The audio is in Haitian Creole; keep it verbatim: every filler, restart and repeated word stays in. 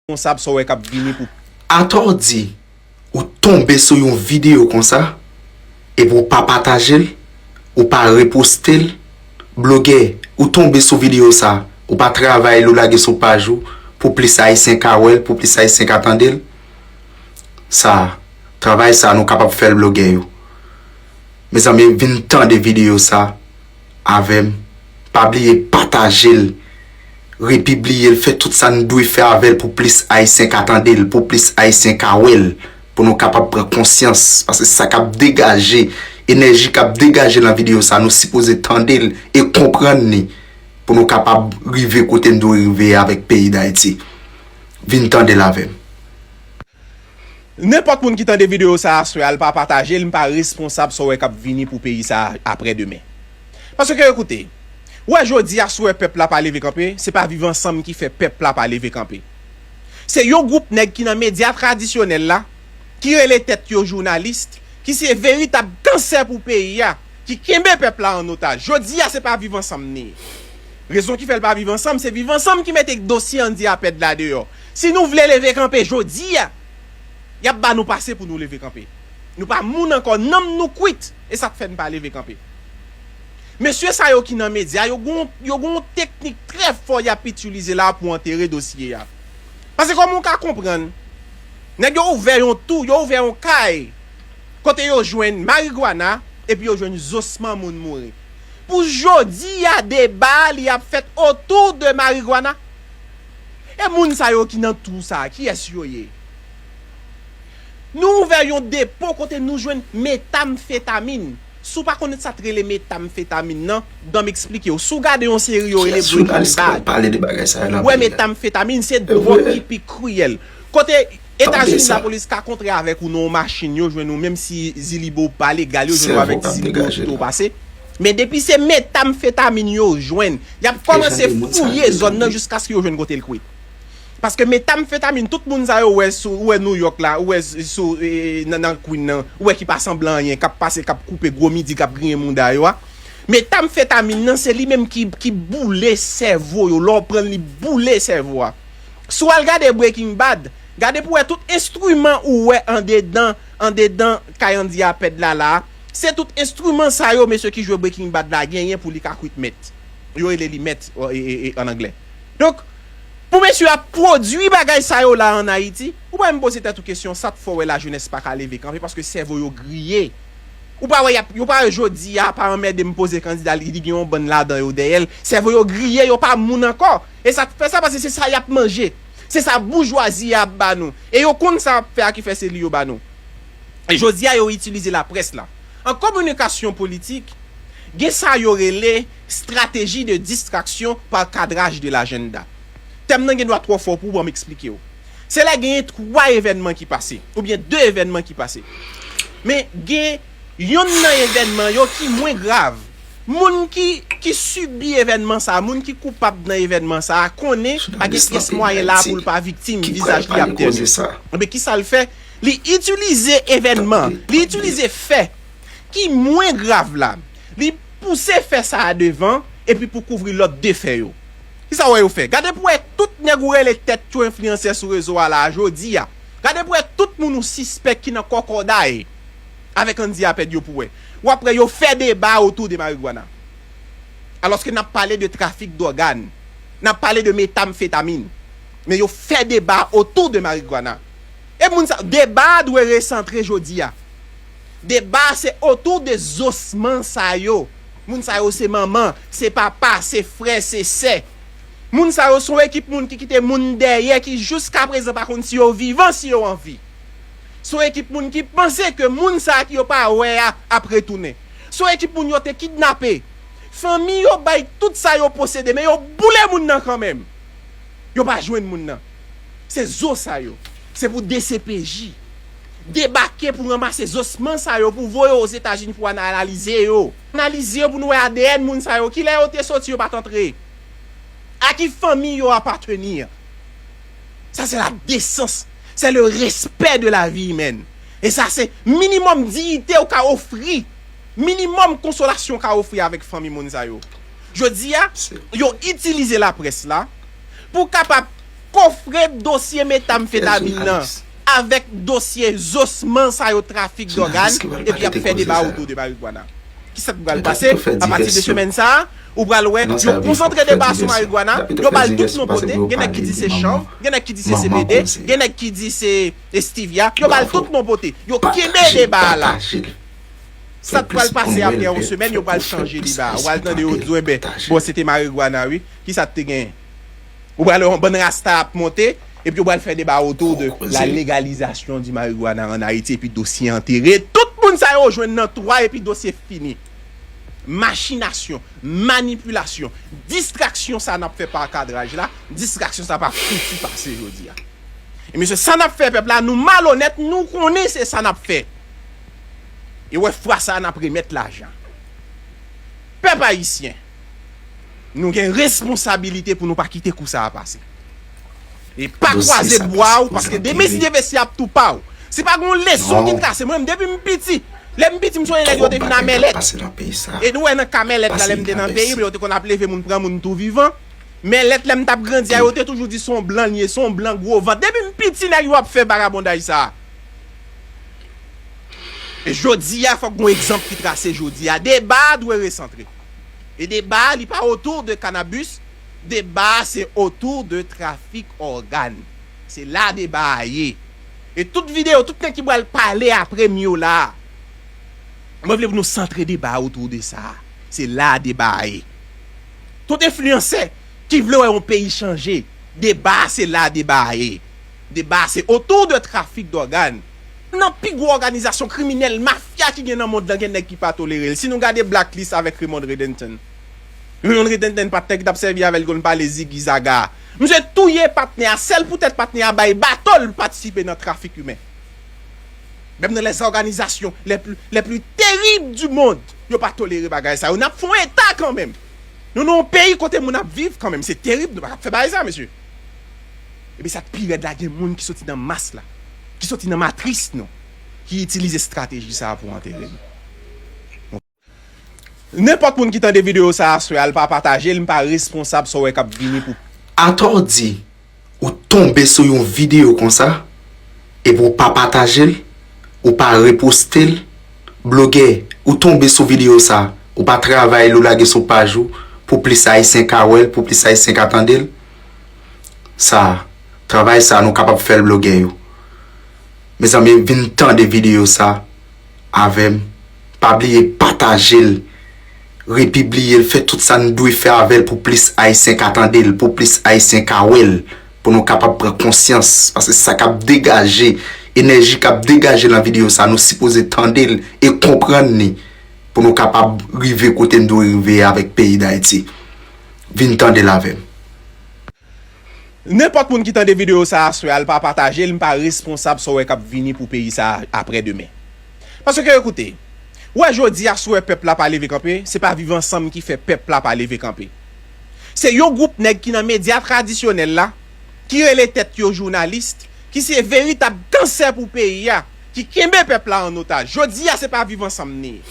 responsab sa w wè k ap vini pou. Atò w di ou tonbe sou yon videyo konsa epi w pa pataje l, ou pa reposte l, blogè, ou tonbe sou videyo sa, ou pa travay l, ou lage sou paj ou pou plis Ayisyen ka wè l, pou plis Ayisyen ka tande l. Sa, travay sa nou kapab fè l blogè yo. Mezanmi, vin tande videyo sa avè m. Pa bliye pataje l, repibliye l, fè tout sa n dwe fè avè l pou plis Ayisyen ka tande l, pou plis Ayisyen ka wè l, pou nou kapab pran konsyans. Paske sa k ap degaje, enèji k ap degaje nan videyo sa, nou sipoze tande l e konprann li pou nou kapab rive kote n dwe rive avèk peyi Dayiti. Vin tande l avè m. Nenpòt moun ki tande videyo sa aswè a, l pa pataje l, m pa responsab sa w wè k ap vini pou peyi sa a aprè demen. Paske, ekoute, w wè jodi a, si w wè pèp la pa leve kanpe, se pa Viv Ansanm ki fè pèp la pa leve kanpe. Se yon gwoup nèg ki nan medya tradisyonèl la, ki rele tèt yo jounalis, ki se veritab kansè pou peyi a, ki kenbe pèp la an otaj. Jodi a, se pa Viv Ansanm ni. Rezon ki fè l pa Viv Ansanm, se Viv Ansanm ki mete dosye Andy Apèd la deyò. Si nou vle leve kanpe jodi a, y ap ba nou pase pou nou leve kanpe. Nou pa moun ankò, nanm nou kwit, e sa k fè n pa leve kanpe. Mesye sa yo ki nan medya, yo gon, yo gon teknik trè fò y ap itilize la pou antere dosye a. Paske kòman w ka konprann, nèg yo ouvè yon tou, yo ouvè yon kay, kote yo jwenn marigwana, epi yo jwenn zosman moun mouri. Pou jodi a, deba a, li ap fèt otou de marigwana. E moun sa yo ki nan tou sa a, kiyès yo ye? Nou ouvè yon depo kote nou jwenn metamfetamin. Si w pa konn sa k rele metamfetamin nan, ban m eksplike w. Si w gade yon seri yo rele Breaking Bad, ou wè metamfetamin se dwòg ki pi kriyèl. Kote Etazini, lapolis ka kontre avèk ou nan yon machin, yo jwenn ou, menm si zilibo pa legal, yo jwenn ou avèk zilibo kote w pase. Men depi se metamfetamin yo jwenn, y ap kòmanse fouye zòn nan jiskaske yo jwenn kote l kwit. Paske metamfetamin, tout moun sa yo wè sou, ou wè Nouyòk la, ou wè sou, e, nan, nan Queen nan, ou wè ki pa sanble anyen, k ap pase, k ap koupe gwo midi, k ap griyen mouda yo a. Metamfetamin nan, se li menm ki, ki boule sèvo yo. Lè w pran l, li boule sèvo a. Si w al gade Breaking Bad, gade pou w wè tout enstriman ou wè andedan, andedan kay Andy Apèd la la, se tout enstriman sa yo, mesye ki jwe Breaking Bad la, genyen pou li ka kwit mèt. Yo rele li mèt, e, e, e, an anglè. Donk, pou mesye ap pwodui bagay sa yo la ann Ayiti, ou pa menm poze tèt ou kesyon, sa k fè w wè lajenès pa ka leve kanpe, paske sèvo yo griye. Ou pa wè, y ap, yo pa wè jodi a, pa anmède m poze kandida, li, li gen yon bann ladan yo dèyè l. Sèvo yo griye, yo pa moun ankò. E sa k fè sa, paske se sa y ap manje. Se sa boujwazi a ap ba nou. E yo konn sa y ap fè a ki fè se li yo ba nou. E jodi a, yo itilize laprès la. An kominikasyon politik, gen sa yo rele stratégie de distraction par cadrage de l'agenda. Tèm nan gen dwa twò fò pou w, ban m eksplike w. Se lè genyen twa evènman ki pase, oubyen de evènman ki pase. Men gen yonn nan evènman yo ki mwen grav. Moun ki, ki sibi evènman sa a, moun ki koupab nan evènman sa a, konnen pa gen pyès mwayen la pou l pa viktim, vizaj li ap tène. Ebyen, kisa l fè? Li itilize evènman, li itilize fè ki mwen grav la. Li pouse fè sa a devan, epi pou kouvri lòt de fè yo. Kisa w wè yo fè? Gade pou w wè tout nèg ou rele tèt yo enfliyansè sou rezo a la a jodi a. Gade pou w wè tout moun ou sispèk ki nan kòkòday avèk Andy Apèd yo pou w wè. W ap wè yo fè deba otou de marigwana. Alòske n ap pale de trafik dògàn, n ap pale de metamfetamin. Men yo fè deba otou de marigwana. E moun sa, deba a dwe resantre jodi a. Deba a se otou de zosman sa yo. Moun sa yo se manman, se papa, se frè, se sè. Moun sa yo se yon ekip moun ki kite moun dèyè, ki jiskaprezan pa konn si yo vivan, si yo anvi. Se yon ekip moun ki panse ke moun sa a ki yo pa wè a ap retounen. Se yon ekip moun yo te kidnape. Fanmi yo bay tout sa yo posede, men yo boule moun nan kanmenm. Yo pa jwenn moun nan. Se zo sa yo. Se pou D C P J debake pou ranmase zosman sa yo, pou voye Ozetazini pou analize yo. Analize yo pou nou wè A D N moun sa yo. Kilè yo te soti, yo pa t antre? A ki fanmi yo apateni? Sa se la desans. Se le respè de la vi imèn. E sa se minimòm diyite ou ka ofri. Minimòm konsolasyon ou ka ofri avèk fanmi moun sa yo. Jodi a, yo itilize laprès la pou kapab kofre dosye metamfetamin nan avèk dosye zosman sa yo, trafik dògàn, epi y ap fè deba otou de marigwana. Kisa k pral pase apati de semèn sa a? Ou pral wè yo konsantre deba sou marigwana, yo ba l tout non pote. Gen nèg ki di se chanv, gen nèg ki di se C B D, gen nèg ki di se stevia, yo ba l tout non pote. Yo kenbe deba a la. Sa k pral pase apre yon semèn, yo pral chanje deba a. Ou pral tande yo di w, enben, bon, se te marigwana, wi. Kisa t te gen? Ou pral wè yon bann rasta ap monte, epi yo pral fè deba otou de la légalisation du marijuana en Haïti, epi dosye antere. Tout moun sa yo jwenn nan twa, epi dosye fini. Machinasyon, manipilasyon, distraksyon sa n ap fè pa kadraj la, distraksyon sa pa fouti pase jodi a. E mesye, sa n ap fè pèp la, nou malonèt, nou konnen se sa n ap fè. E wè fwa sa a n ap remèt lajan. Pèp ayisyen, nou gen responsabilite pou nou pa kite kou sa a pase. E pa kwaze bwa ou, paske demen si Dye vle se ap tou pa w. Se pa gen yon leson ki trase. Mwen menm, depi m piti, lè m piti, m sonje nèg yo te vin a mèlèt. E nou wè nan ka mèlèt la, lè m te nan peyi, yo te konn ap leve moun, pran moun tou vivan. Mèlèt, lè m t ap grandi a, yo te toujou di se yon blan li ye, se yon blan gwo vant. Depi m piti, nèg yo ap fè vagabondaj sa a. E jodi a, fòk gon egzanp ki trase jodi a. Deba a dwe resantre. E deba a, li pa otou de kanabis. Deba a, se otou de trafik ògàn. Se la deba a ye. E tout videyo, tout nèg ki pral pale apre m yo la, mwen vle pou nou santre deba a otou de sa. Se la deba a ye. Tout enfliyansè ki vle wè yon peyi chanje, deba a se la deba a ye. Deba a se otou de trafik dògàn. Nan pi gwo òganizasyon kriminèl, mafya ki gen nan mond lan, gen nèg ki pa tolere l. Si nou gade Blacklist avèk Raymond Redenton, Raymond Redenton, patnè ki t ap sèvi avè l konn pale zigizaga. Misye touye patnè a, sèl poutèt patnè a bay bato l patisipe nan trafik imen. Menm nan lèzòganizasyon lè pli, lè pli terib di mond, yo pa tolere bagay sa yo. N ap fè yon eta kanmenm. Nou nan yon peyi kote moun ap viv kanmenm. Se terib, nou pa t ap fè bagay sa, mesye. Epi sa k pi rèd la, gen moun ki soti nan mas la, ki soti nan matris nou, ki itilize estrateji sa a pou antere nou. Nenpòt moun ki tande videyo sa a aswè a, l pa pataje l, m pa responsab sa w wè k ap vini pou. Atò w di, ou tonbe sou yon videyo konsa, epi w pa pataje l, ou pa reposte l, blogè, ou tonbe sou videyo sa, ou pa travay l, ou lage sou paj ou, pou plis Ayisyen ka wè l, pou plis Ayisyen ka tande l. Sa, travay sa, nou kapab fè l, blogè yo. Mezanmi, vin tande videyo sa avè m. Pa bliye pataje l, repibliye l, fè tout sa n dwe fè avè l pou plis Ayisyen ka tande l, pou plis Ayisyen ka wè l, pou nou kapab pran konsyans. Paske sa k ap degaje, enèji k ap degaje nan videyo sa, nou sipoze tande l e konprann li pou nou kapab rive kote n dwe rive avèk peyi Dayiti. Vin tande l avè m. Nenpòt moun ki tande videyo sa a aswè a, l pa pataje l, m pa responsab sa w wè k ap vini pou peyi sa a aprè demen. Paske, ekoute, w wè jodi a, si w wè pèp la pa leve kanpe, se pa Viv Ansanm ki fè pèp la pa leve kanpe. Se yon gwoup nèg ki nan medya tradisyonèl la, ki rele tèt yo jounalis, ki se veritab kansè pou peyi a, ki kenbe pèp la an otaj. Jodi a, se pa Viv Ansanm li ye.